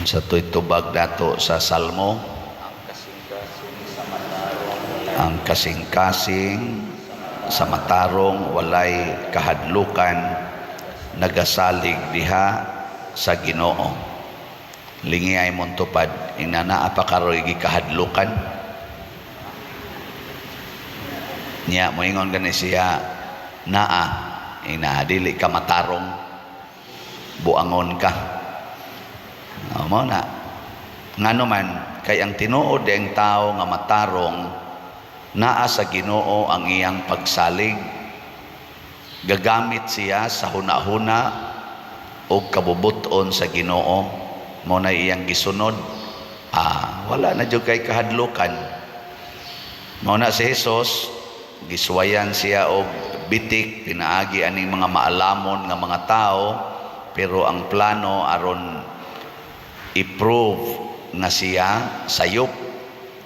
Sa to'y tubag nato sa Salmo? Ang kasing-kasing sa matarong walay kahadlukan, nagasalig diha sa Ginoo. Lingi ay mong tupad, inana pa karoy gikahadlukan niya. Moingon gani siya, naa ina, dili ka matarong, buangon ka. No, mo na ngano man kay ang tinuod ang tao nga matarong, naa sa Ginoo ang iyang pagsalig. Gagamit siya sa hunahuna o kabubuton sa Ginoo mo na iyang gisunod. Ah, wala na jud kay kahadlukan. Mo na si Jesus, giswayan siya og bitik pinaagi aning mga maalamon nga mga tao, pero ang plano aron i-prove nga siya sayop,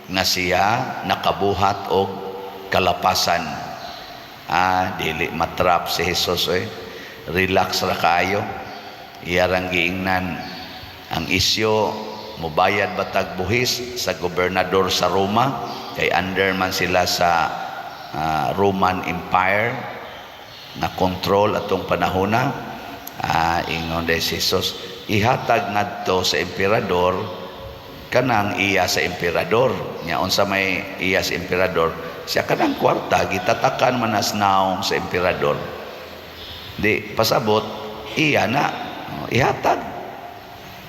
nga siya nakabuhat og kalapasan. Ah, dili matrap si Jesus eh. Relax ra kaayo. Iya rang giingnan ang isyo, mubayad ba tag buhis sa gobernador sa Roma, kay under man sila sa Roman Empire na control atong panahona. Ah, ingon de si Jesus, ihatag ngadto sa emperador kanang iya sa emperador. Nya unsa may iya sa emperador? Siya kanang kwarta gitatakan man as naong sa emperador. Di pasabot iya na. Oh, ihatag,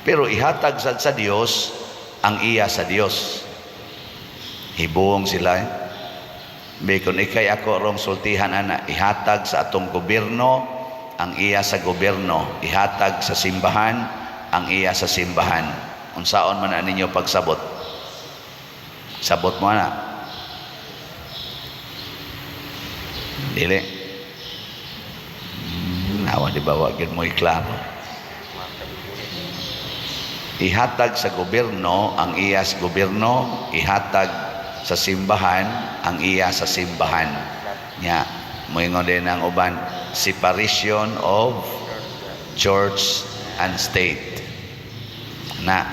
pero ihatag sad sa Dios ang iya sa Dios. Hibuong sila eh. Bikon ikay ako rong sultihan ana, ihatag sa atong gobyerno ang iya sa gobyerno, ihatag sa simbahan ang iya sa simbahan. Unsaon man na ninyo pagsabot? Sabot mo na. Dili. Nawa di ba wa gyud mo'y klaro. Ihatag sa gobyerno ang iya sa gobyerno, ihatag sa simbahan ang iya sa simbahan. Nya, moingon din ang uban, separation of church and state. Na,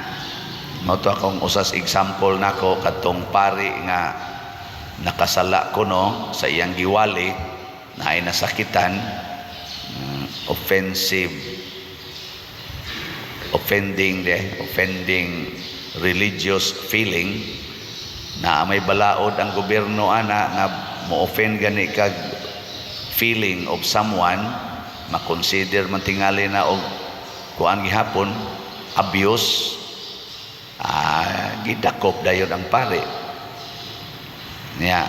mo to akong usas example nako, kadtong pari nga nakasala kuno sa iyang giwali na ay nasakitan, offensive, offending de offending religious feeling, na may balaod ang gobyerno ana nga mo offend gani kag feeling of someone, makonsider man tingali na og kuan gihapon, abuse. Ah, gidakop dayon ang pare niya.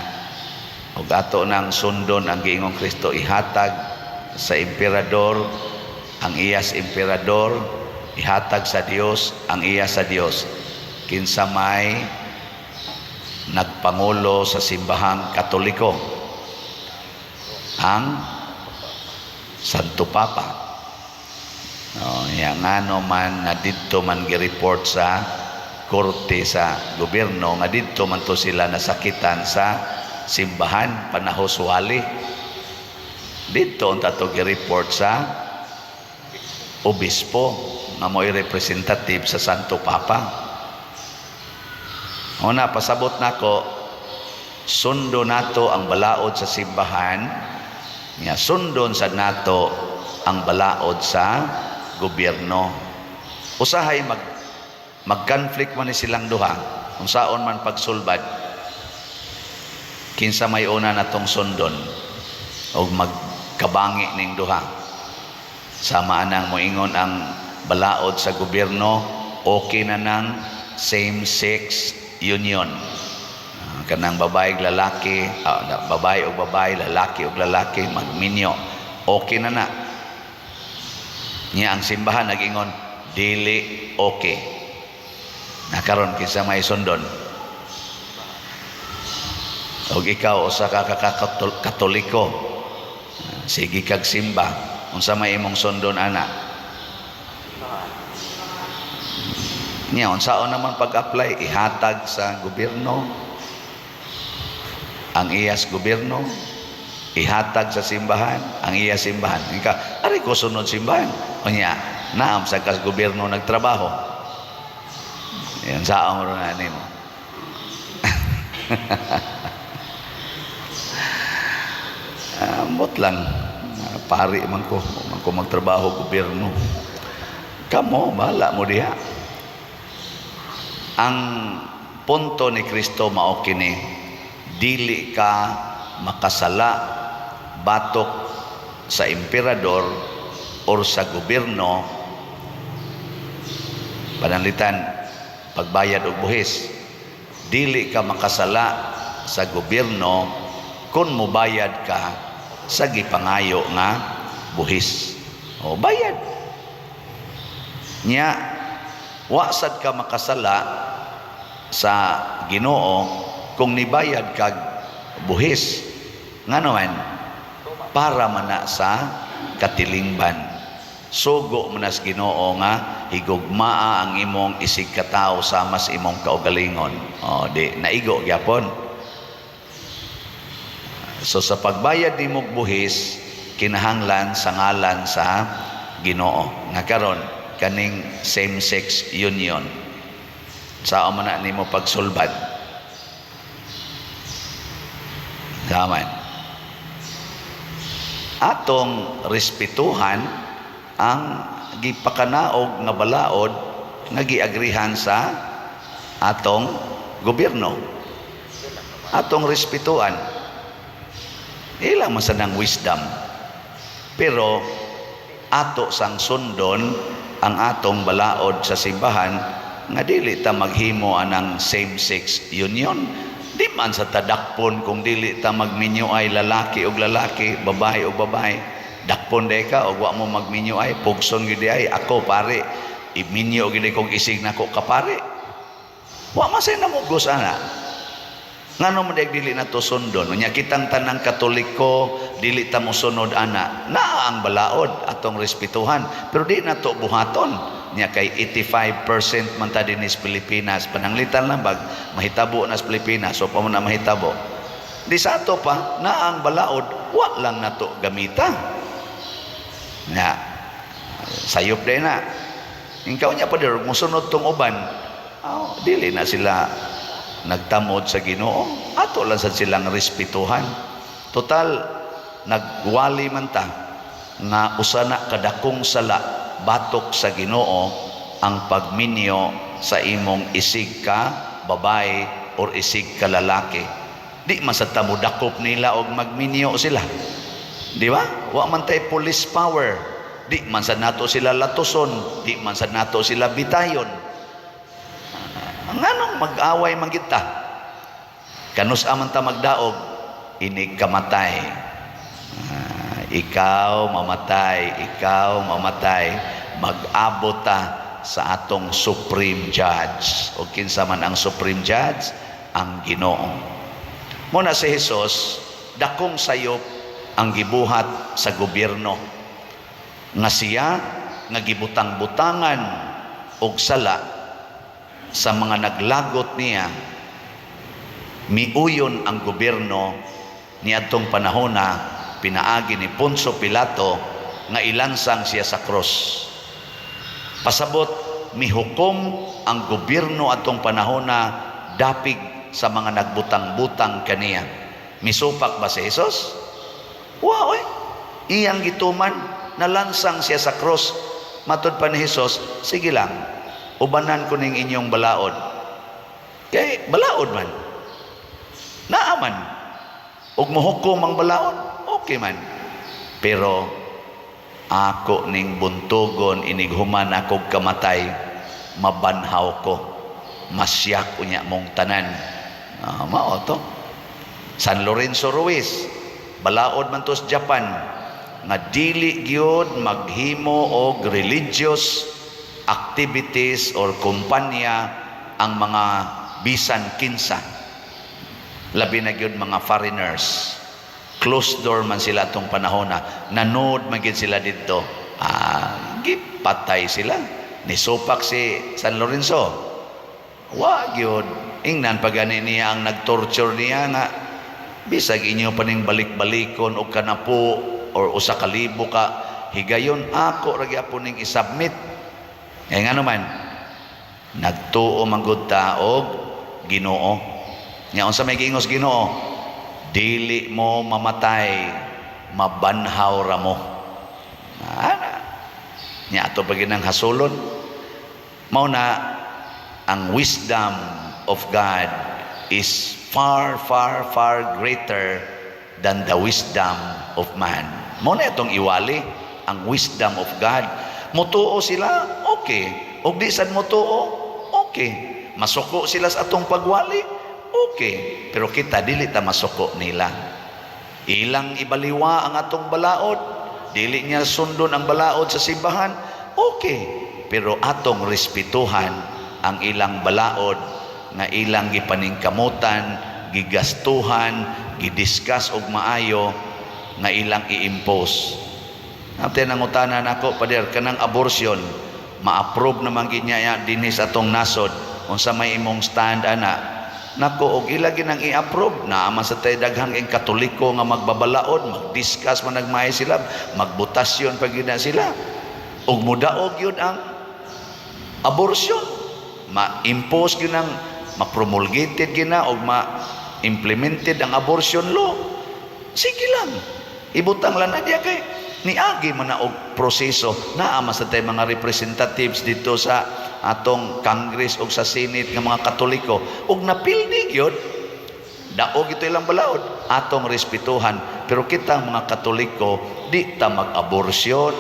Ug ato nang sundon ang giingong Kristo, ihatag sa emperador ang iyas emperador, ihatag sa Dios ang iya sa Dios. Kinsa may nagpangulo sa Simbahang Katoliko? Ang Santo Papa. No, ya, ngano man nga didto man gi-report sa korte sa gobyerno nga didto man to sila nasakitan sa simbahan panahos wali? Didto unta to gi-report sa obispo nga mo'y representative sa Santo Papa. Una, pasabot nako, sundo nato ang balaod sa simbahan, nga sundon sa nato ang balaod sa gobyerno. Usahay mag-conflict man ni silang duha, unsaon man pagsulbad? Kinsa may una natong sundon og magkabangi ning duha? Sama anang moingon ang balaod sa gobyerno, okay na ng same-sex union. Ah, kanang babae ug lalaki, babae og babae, lalaki og lalaki magminyo. Okay na na. Niya ang simbahan nagingon dili okay. Nakaron, kinsa may sundon? Og ikaw usa ka Katoliko, sige kag simba, unsa may imong sundon ana? Niya unsaon naman pag-apply? Ihatag sa gobyerno ang iyas gobyerno, ihatag sa simbahan ang iya simbahan. Ika, ari ko sunod simbahan. Unya, naam sa kas gobyerno nagtrabaho. Yan sa amo na nimo. Ambot lang. Pari man ko, man ko magtrabaho gobyerno. Kamo bahala mo diha. Ang punto ni Kristo mao kini, dili ka makasala batok sa emperador or sa gobyerno, pananglitan pagbayad og buhis. Dili ka makasala sa gobyerno kung mobayad ka sa gipangayo nga buhis o bayad nya. Wa sad ka makasala sa Ginoo kung nibayad kag buhis, ngano man para man na sa katilingban. Sugo man na sa Ginoo nga higugmaa ang imong isig katawo sama sa imong kaugalingon. O di naigo gyapon. So sa pagbayad nimog buhis, kinahanglan sa ngalan sa Ginoo. Nga karon kaning same-sex union, sao man na nimo pagsulbad? Taman atong respetuhan ang gipakanaog nga balaod nga giagrihan sa atong gobyerno. Atong respetuhan, ilang man sa nang wisdom, pero ato sang sundon ang atong balaod sa simbahan nga dili ta maghimo anang same-sex union. Di man sa tadakpon kung dili ta magminyo ay lalaki og lalaki, babae og babae. Dakpon day ka og wa mo magminyo ay pugson gid ay ako pare, iminyo gid kog isig nako kapare. Wa man say namugos ana. Ngano man day dili nato sundon? Unya kitang tanang Katoliko dili ta mosunod ana. Naa ang balaod, atong respetuhan, pero di nato buhaton. Nya kay 85% man ta dinhi sa Pilipinas, pananglitan lang bag mahitabo na sa Pilipinas, so pa man na mahitabo. Di sa ato pa naa ang balaod, wa lang nato gamita. Na sayop day na. Ikaw niya pa dir mosunod tong uban. Oh, dili na sila nagtamod sa Ginoo. Ato lang sad silang respetuhan. Total nagwali man ta nga usa na kadakong sala batok sa Ginoo ang pagminyo sa imong isig ka babae or isig ka lalaki. Di man sa tamo dakop nila og magminyo sila. Di ba? Wa man tay police power. Di man sa nato sila latuson, di man sa nato sila bitayon. Nganong mag-away man kita? Kanus man ta magdaog, inig kamatay. Ikaw mamatay, ikaw mamatay, mag-abot ta sa atong supreme judge. O kinsa man ang supreme judge? Ang Ginoo. Muna si Jesus, dakong sayop ang gibuhat sa gobyerno nga siya nga gibutang-butangan og sala sa mga naglagot niya. Miuyon ang gobyerno niadtong panahona pinaagi ni Poncio Pilato nga ilansang siya sa cross. Pasabot, mihukom ang gobyerno atong panahona dapig sa mga nagbutang-butang kaniya. Misupak ba si Jesus? Wa oy. Iyang gituman, nalansang siya sa cross. Matud pa ni Jesus, "Sige lang, ubanan ko ning inyong balaod." Kay balaod man. Naa man. Ug mohukom ang balaod, okay man. Pero ako ning buntugon inig human akog kamatay, mabanhaw ko. Masyak unya mong tanan. Mao to. San Lorenzo Ruiz, balaod man to sa Japan nga dili gyud maghimo og religious activities or kumpanya ang mga bisan kinsa, labi na gyud mga foreigners. Closed door man sila atong panahona, nanood man gyud sila didto. Gipatay sila. Nisupak si San Lorenzo? Wa gyud. Ingnan pa gani niya ang nagtorture niya nga bisag inyo pa ning balik-balikon og kanapo or 1,000 ka higayon, ako ra gyapon ning isubmit. Kay ngano man Nagtuo man gud ta og Ginoo. Nya unsa may giingos Ginoo? Dili mo mamatay, mabanhaw ra mo. Ah, nya ato pa ginang hasulon. Mao na ang wisdom of God is far, far, far greater than the wisdom of man. Mao na itong iwali, ang wisdom of God. Mutuo sila, okay. Og di sad mutuo, okay. Masuko sila sa atong pagwali, okay. Pero kita dili ta masuko nila. Ilang ibaliwa ang atong balaod, dili niya sundon ang balaod sa simbahan, okay. Pero atong respetuhan ang ilang balaod nga ilang gipaningkamutan, gigastuhan, gidiscuss og maayo nga ilang i-impose. Ate nangutana nako, "Pader, kanang abortion, ma-approve naman gyud niya dinhi sa atong nasod. Unsa may imong stand ana?" Nako, og ila ginang i-approve naa man sa tay daghan kay Katoliko nga magbabalaod, mag-discuss man nagmay sila, magbotasyon pa gyud na sila. Og mudaog gyud ang abortion. Ma-impose gyud ang ma-promulgated gyud na og ma-implemented ang abortion law. Sige lang. Ibutang lang na diya kay niagi man na og proseso. Naa man sa tay mga representatives dito sa atong Congress og sa Senate nga mga Katoliko og napildi gyud, daog ito ilang balaod, atong respetuhan. Pero kita mga Katoliko, di ta mag-abortion,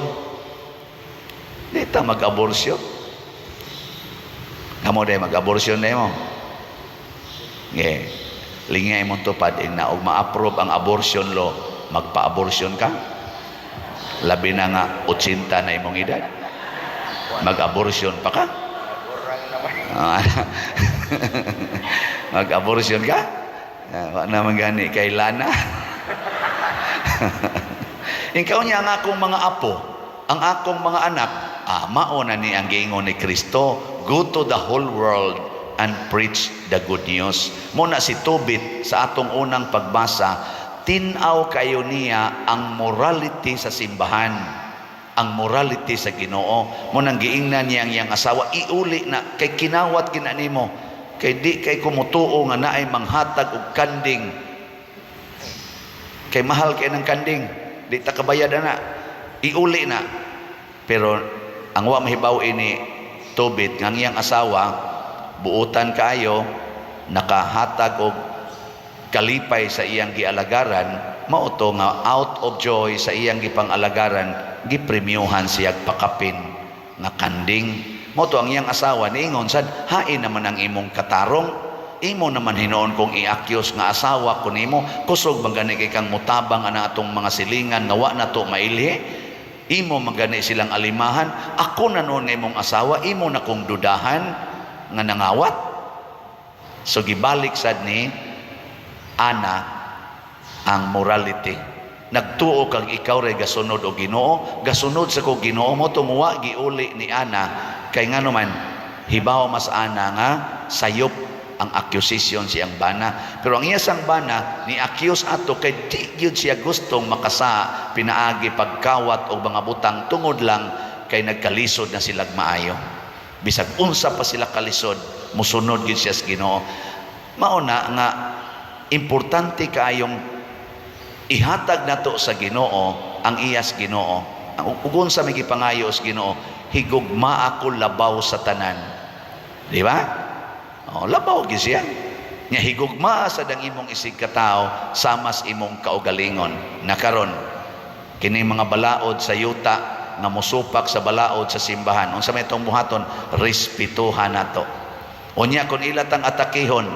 di ta mag-abortion. Kamo day mag-abortion na mo? Nge, lingay imong tupad na og ma-approve ang abortion law, magpa-abortion ka? Labi na nga 80 na imong edad. Mag-abortion pa ka? Kurang naman. Ah, mag-abortion ka? Ah, wa naman gani kay Lana. Ikaw niya ang akong mga apo, ang akong mga anak, ah, mao na ni ang giingon ni Kristo, "Go to the whole world and preach the good news." Mao na si Tobit sa atong unang pagbasa, tin-aw kayo niya ang morality sa simbahan, ang morality sa Ginoo. Mao nang giingnan niya ang iyang asawa, "Iuli na kay kinawat kina nimo. Kay di kay kumutuo nga naay manghatag og kanding, kay mahal kay ng kanding, di ta kabayad ana, iuli na." Pero ang wa mahibaw ini Tobit nga ang iyang asawa buutan kaayo, nakahatag og kalipay sa iyang gialagaran. Mao to nga out of joy sa iyang gipang-alagaran, gipremyohan siya pakapin nga kanding. Mao to ang iyang asawa niingon sad, "Hain naman ang imong katarong. Imo naman hinuon kong i-accuse nga asawa ko nimo. Kusog man gani kay kang mutabang ana atong mga silingan nga wa na to mailhi. Imo man gani silang alimahan. Ako na noon nga imong asawa, imo na kong dudahan nga nangawat." So gibalik sad ni Ana ang morality. Nagtuo kag ikaw ray gasunod og Ginoo, gasunod sa ko Ginoo mo tumuwa. Giuli ni Ana kay ngano man hibaw mas Ana nga sayop ang accusation siyang bana. Pero ang iya sang bana ni accuse ato kay di gyud siya gustong makasa pinaagi pagkawat og mga butang tungod lang kay nagkalisod na sila maayo. Bisag unsa pa sila kalisod, musunod gyud siya sa Ginoo. Mao na nga importante kaayong ihatag nato sa Ginoo ang iyas Ginoo. Ug unsa may gipangayo sa Ginoo? "Higugma ako labaw sa tanan." Di ba? Oh, labaw gyud siya. Nya higugma sa dang imong isig katawo samas imong kaugalingon. Na karon kini mga balaod sa yuta nga mosupak sa balaod sa simbahan. Unsa may itong buhaton? Respetuhan nato. Unya kung ila tang atakihon,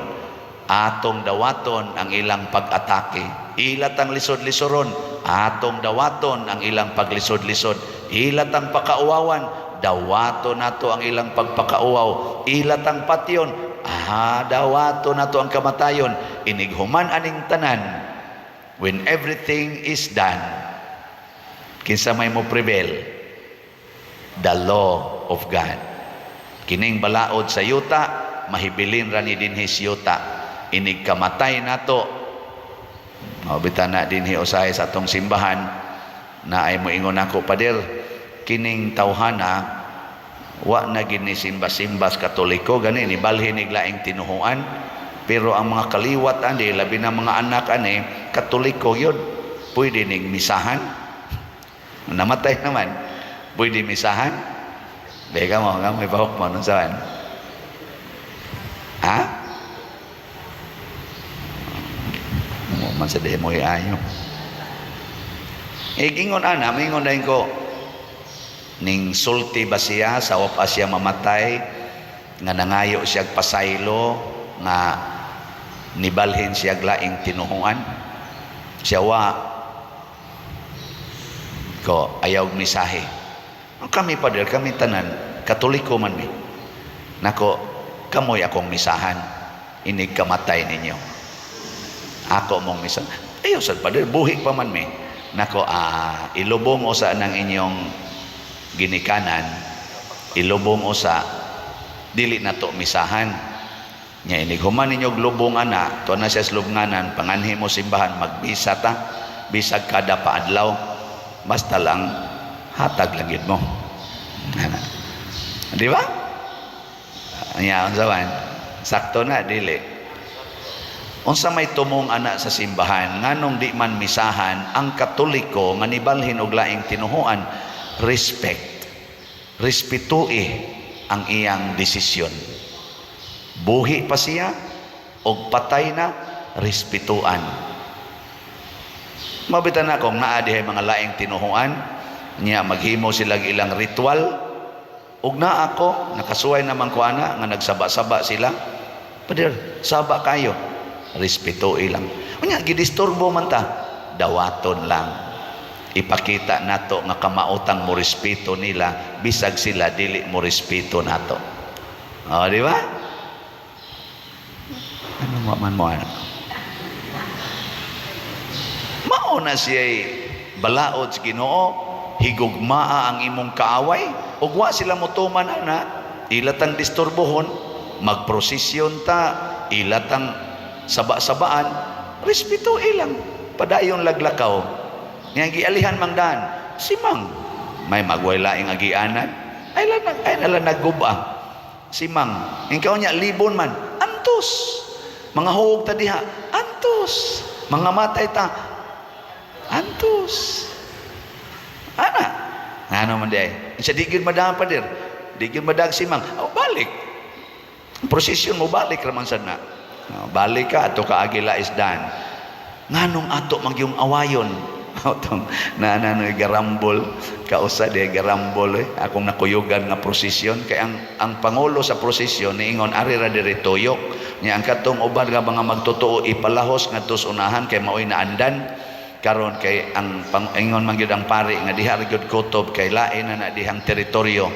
atong dawaton ang ilang pag-atake. Ila tang lisod-lisoron, atong dawaton ang ilang paglisod-lisod. Ila tang pakauwawan, dawaton nato ang ilang pagpakauwaw. Ila tang patyon, ah, dawaton nato ang kamatayon. Inighuman aning tanan, when everything is done, kinsa may mo prevail? The law of God. Kining balaod sa yuta, mahibilin ra ni dinhi sa yuta. Inig kamatay nato, o bita na dinhi usahay sa atong simbahan na ay moingon ako, "Pader, kining tawhana Wa na gini simba-simba sa Katoliko, gani ni balhin ig laing tinuhuan, pero ang mga kaliwat ani, labi na mga anak ani, Katoliko yun. Pwede ning misahan? Namatay naman, pwede misahan? Bega mo nga may bahok mo, unsa man, ha? Mo man sa mo ayo. Eh, gingon ana, mingon dayon ko, ning sulti ba siya sa wa siya mamatay nga nangayo siya pasaylo nga nibalhin siya laing tinuhuan? Siya, wa ko, ayaw misahe. Ang kami, pader, kami tanan Katoliko man mi. Nako, kamoy akong misahan inig kamatay ninyo. Ako mong misahan. Ayaw sad, pader, buhi pa man mi. Nako, ilubong usa ng inyong ginikanan, ilubong usa, dili na to misahan. Nya inig human ninyo lubong ana, to na siya sa lubnganan, panganhi mo simbahan, magbisa ta, bisag kada paadlaw, basta lang hatag lang gid mo. Ana. Di ba? Nya unsa man? Sakto na dili? Unsa may tumong ana sa simbahan, nganong di man misahan ang Katoliko nga nibalhin og laing tinuhuan? Respect. Respetui ang iyang desisyon. Buhi pa siya og patay na, respetuan. Mabita na kung naa dihay mga laing tinuhuan niya, maghimo sila ilang ritual ug naa ako nakasuway naman ko ana nga nagsaba-saba sila. Pader, saba kayo, respeto ilang. Unya gidisturbo man ta, dawaton lang. Ipakita nato nga kamaotang mo respeto nila bisag sila dili mo respeto nato. O, di ba? Ano mo man mo ano? Mao na siya balaod sa Ginoo, higugmaa ang imong kaaway, ug wa sila motuman ana, ilatang disturbohon, magprosesyon ta, ilatang saba-sabaan, respeto ilang, padayon laglakaw. Nga gialihan mang daan, simang, may magway laing agianan, ay lang ay nala nagguba. Simang, ikaw niya libon man, antos. Mga huog ta diha, antos. Mga matay ta, antos. Ana, ano man di ay? Sa di gyud madaan, pader. Di gyud madag simang. Oh, balik. Prosesyon mo balik raman sad na. Oh, balik ka ato ka agila isdan. Nganong ato magyung awayon? Atong na na garambol kausa di garambol eh. Akong nakuyugan nga prosesyon kay ang pangulo sa prosesyon niingon ari ra diri tuyok nya ang katong uban nga mga magtotoo ipalahos ngadto sa unahan kay maoy naandan karon kay ang pang, ingon man gyud ang pari nga diha ra gyud kutob kay lain na na dihang teritoryo,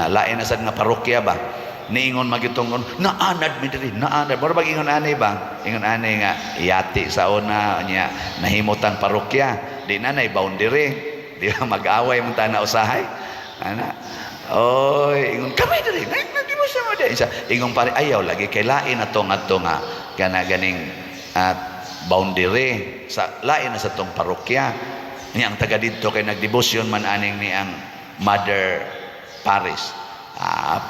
lain na sad nga parokya ba. Niingon man gyud tong naanad mi diri, naanad mura bag ingon ani ba, ingon ani nga yati sa una nya nahimutan parokya, di na nay boundary, di ba mag-away man ta na usahay ana. Oy, ingon kami diri na di mo siya mo di isa. Ingon pare, ayaw lagi kay lain na to ngadto nga kana ganing at boundary sa lain na sa tong parokya niya. Ang taga didto kay nagdebosyon man aning ni ang Mother Paris.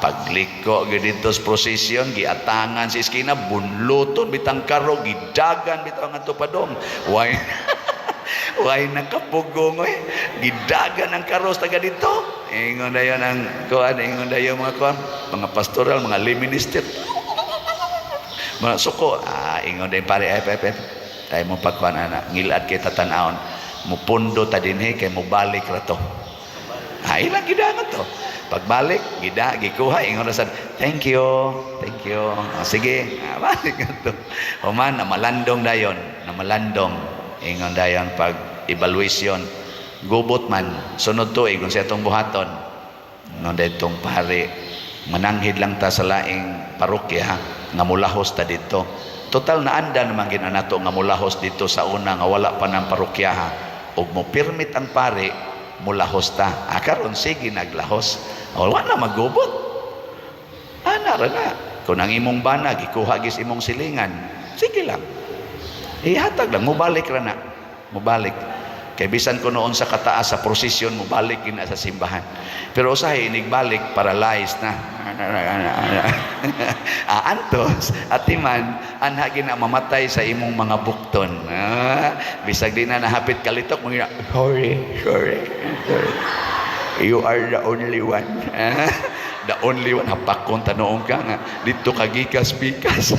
Pagliko gyud didto sa procession, giatangan sa iskina, bunluton bitang karo, gidagan bitaw ngadto padong. Way nakapugong oy. Gidagan ang karos taga didto. Ingon dayon ang kuan, ingon dayon mga kuan, mga pastoral, mga lay minister. Mga suko, ingon dayon pare, ay, ay, ay, ay mo pagkuan ana, ngilad kay tatanawon. Mupundo ta dinhi kay mubalik ra to. Ilang gidangan to. Pagbalik, gida, gikuha, ingon ra sad, "Thank you, thank you." Ah, sige, balik na to. Human, namalandong dayon, namalandong. Ingon dayon pag evaluation, gubot man, sunod tuig, kung siya itong buhaton. Ingon dayon tong pare, mananghid lang ta sa laing parokya, nga mulahos ta dito. Total naanda naman gina nato nga mulahos dito sa una nga wala pa ng parokya ha. Ug mo permit ang pare, mulahos ta. Karon sige naglahos. O, wala magubot. Ana ra na. Kung ang imong bana gikuha gis imong silingan, sige lang. Ihatag lang, mubalik ra na. Mubalik. Kay bisan ko noon sa kataas sa prosesyon, mo balik na sa simbahan. Pero usahay inigbalik, paralyzed na. Ah, antos atiman anha gina mamatay sa imong mga bukton. Ah, bisag di na nahapit kalitok mo gina, "Sorry, sorry, sorry. You are the only one." Ah, the only one, hapakon tanoong ka nga dito ka gikas bikas.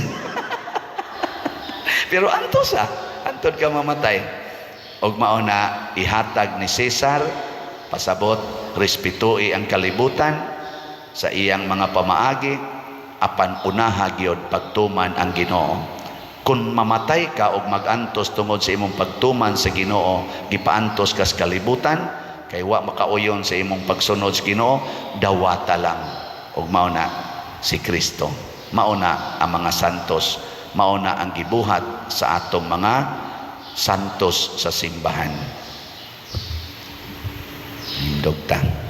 Pero antos ah, antod ka mamatay. Og mao na ihatag ni Cesar, pasabot respetui ang kalibutan sa iyang mga pamaagi, apan unaha gyud pagtuman ang Ginoo. Kung mamatay ka og magantos tungod sa imong pagtuman sa Ginoo, gipaantos ka sa kalibutan kay wa makauyon sa imong pagsunod sa Ginoo, dawata lang. Og mao na si Kristo, mao na ang mga santos, mao na ang gibuhat sa atong mga santos sa simbahan. Hindog ta.